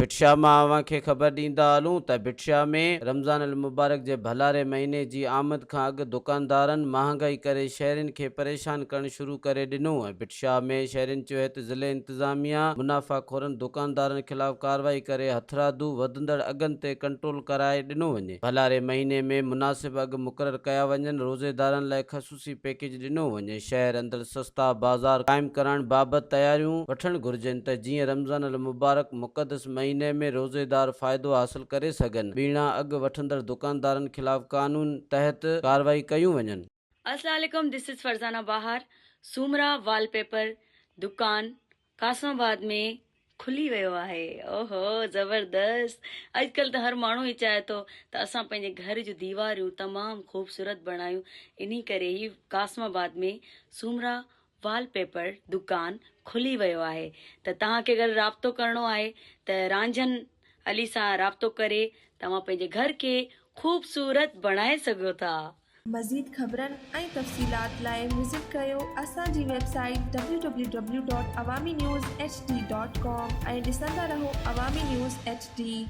ڀٽ شاهه مان اوهان کي خبر ڏيندا هلون ته ڀٽ شاهه ۾ رمضان المبارڪ جي ڀلاري مهيني جي آمد کان اڳ دڪاندارن مهانگائي ڪري شهرين کي پريشان ڪرڻ شروع ڪري ڏنو ۽ ڀٽ شاهه ۾ شهرين چيو ته ضلعي انتظاميا منافع خورن دڪاندارن خلاف ڪارروائي ڪري هٿرادو وڌندڙ اگهن تي ڪنٽرول ڪرائي ڏنو وڃي. ڀلاري مهيني ۾ مناسب اگهه مقرر ڪيا وڃن، روزيدارن لاء خصوصي پيڪيج ڏنو وڃي، شهر اندر سستا بازار قائم ڪرائڻ بابت تياريون وٺڻ گهرجن ته جيئن رمضان المبارڪ مقدس مهيني ۾ روزيدار فائدو حاصل ڪري سگهن، ٻيڻا اگهه وٺندڙ دڪاندارن خلاف قانون تحت ڪارروائي ڪيون وڃن. السلام عليڪم this is Farzana Bahar Soomra wallpaper دڪان قاسم آباد ۾ کلي ويو آهي اوهو زبردست اڄڪلهه ته هر ماڻهو هي چاهي ٿو ته اسان پنهنجي گهر جون ديواريون تمام خوبصورت بڻايون انهي ڪري هي قاسم آباد ۾ سومرا وال پيپر دڪان کلي ويو آهي ته توهان کي اگر رابطو ڪرڻو آهي ته رانجهن علي سان رابطو ڪري توهان پنهنجي گهر کي خوبصورت بڻائي سگهو ٿا. مزيد خبرن ۽ تفصيلات لاء وزٽ ڪريو اسان جي website W W W dot Awami news H D dot com ۽ ڏسندا رهو عوامي نيوز ايڇ ڊي.